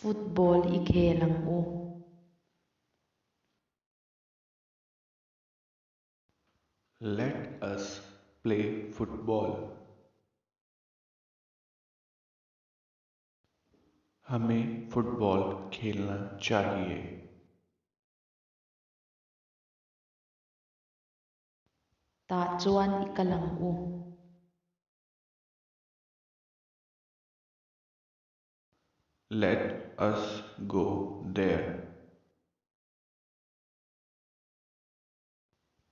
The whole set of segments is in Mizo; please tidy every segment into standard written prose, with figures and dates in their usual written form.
Football i khel ang u. Let us play football. हमें football खेलना चाहिए। Tah chuan i kal ang u. Let us go there.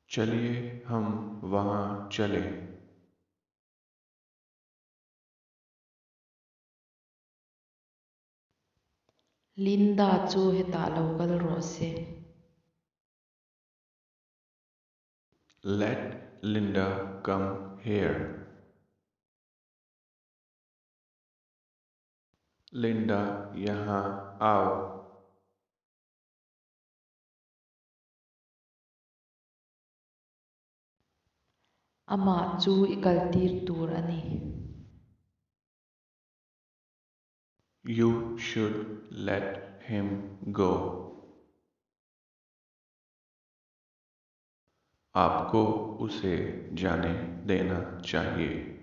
चलिए हम वहाँ चलें। Linda chu hetah lo kal rawh se. Let Linda come here. Linda यहाँ आओ। Amah chu i kaltir tur a ni. You should let him go. आपको उसे जाने देना चाहिए।